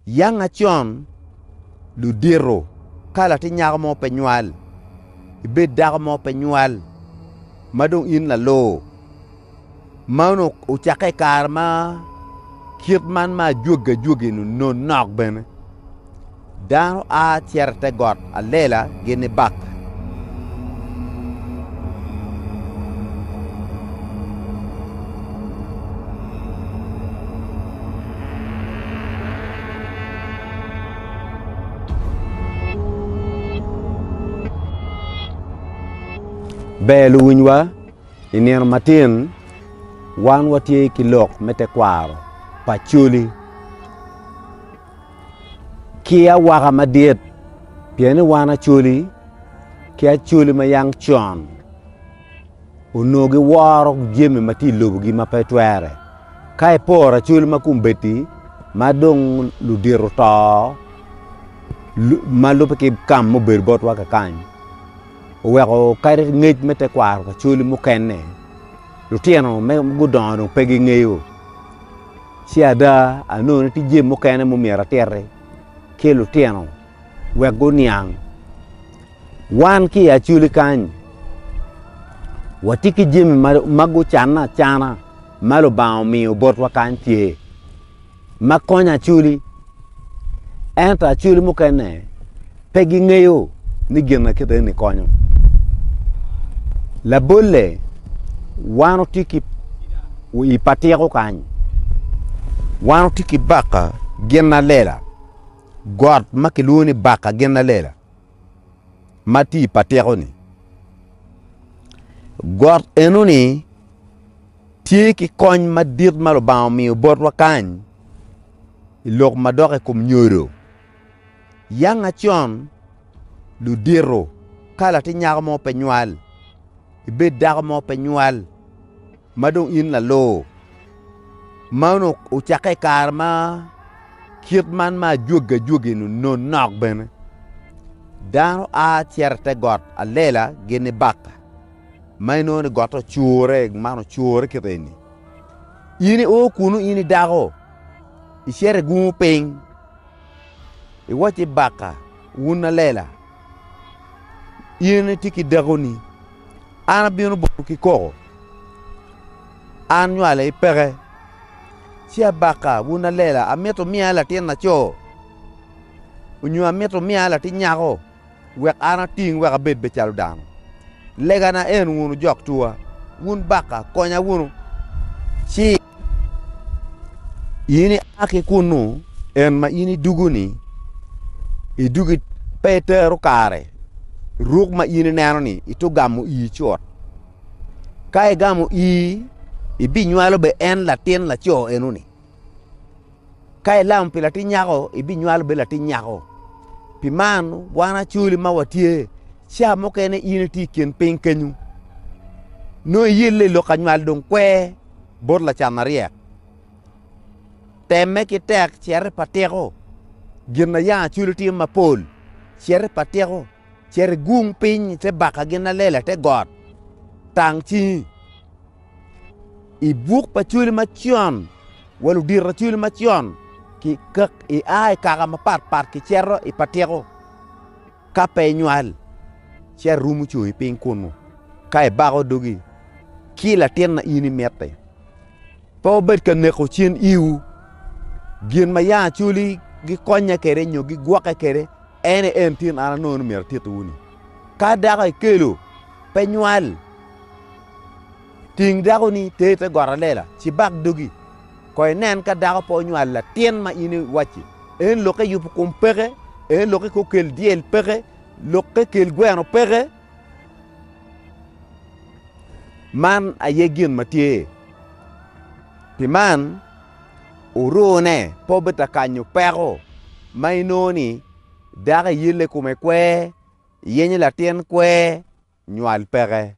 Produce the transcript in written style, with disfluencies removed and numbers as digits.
Yanga con ludito ka latin nyako mo pe nywal, ibed dako mo pe nywal ma dong in lalur ma onongo ocakke i kare ma kit man ma ajwagi ajwagi-ni onongo nok bene dano a cito i te got alela gin i bak. Ber luwinywa i nino matin wan watye ki lok me tekwaro pa Acholi ki awaka madit pien ni wan Acholi ki Acholi ma yang con onongo giworo jami ma tye i lobogi ma pe twere. Ka iporo Acholi ma kombeddi ma dong ludito oto ma lubbe ki kam ma obedo botwa kakany oweko kadi ngec me tekwaro pa Acholi mukene lutino ma gudongo dong pe gingeyo. Ci ada anongo ni tye jami mukene ma omyero atiti ki lutino wek guniang. Wan ki i Acholi kany watye ki jami ma gucanne acana ma Lubanga omiyo botwa kany tye ma konyo Acholi ento Acholi mukene pe gingeyo ni gin ma kite eni konyo. Labolle wan watye ki i patiko kany wan watye ki baka gin alela got ma kilwongo ni baka gin alela ma tye i patiko-ni got enoni tye ki kony madit ma Lubanga omiyo botwa kany i lok ma dok i kom nyodo. Yanga con ludito ka latin nyako mo pe nywal, ibed dako mo pe nywal ma dong in lalur ma onongo ocakke i kare ma kit man ma ajwagi ajwagi-ni onongo nok bene dano a cito i te got alela gin i baka ma inongo ni gotte ocure man ocure kit eni in io kunu in i dako icito igungo piny iwacci baka wun alela in itye ki dakoni an abino botwu ki koko an nywala peke ci abaka wun alela amito wumiya latin laco nyo amito wumiya latin nyako wek an ating wek abed bene calo dano. Legana en wunu jok tuwa, wun baka konya wunu. Ci in ia ki kunnu en ma in idugo-ni, idugo pe itero kare, ruk ma in ineno-ni ito gamo ii cut. Ka igamo ii, ibinywalo bene en latin laco enoni. Ka ilamo pi latin nyako, ibinywalo bene latin nyako. Pi man, wan Acholi ma watye, ca mukene in itye i kin piny kenyo, nongo iyelle i lok anywal dong kwer bot lacan maryek. Temme ki tek cit i patiko, gin ma yam Acholi timo mapol, cit i patiko, cit igung piny i te baka gin alela i te got, tang cingi. I buk pa Acholi macon wa ludito Acholi macon ia i kaka mapatpat kicito i patiko ka pe inywal ci arumo congi piny kunu ka ibako dogi ki latin ma in imiti pe wubed ka neko cen iwu gin ma yam Acholi gikonye kwede nyo gigwokke kwede en aye en tin an anongo ni myero atittiwu-ni ka dako ikelo pe nywal. Ting dakoni ter i te got alela, ci bak dogi. Kong inen ka dako pe onywalo latin ma in iwacci, En lokke yubo kom peke, en lokke ko kel dyel peke, lokke kel gweno peke. Man aye gin ma tye. Pi man, orune pe obedo ka kanyo peko ma inongo ni dako eyelle kome kwer, yenyo latin kwer, nywal peke.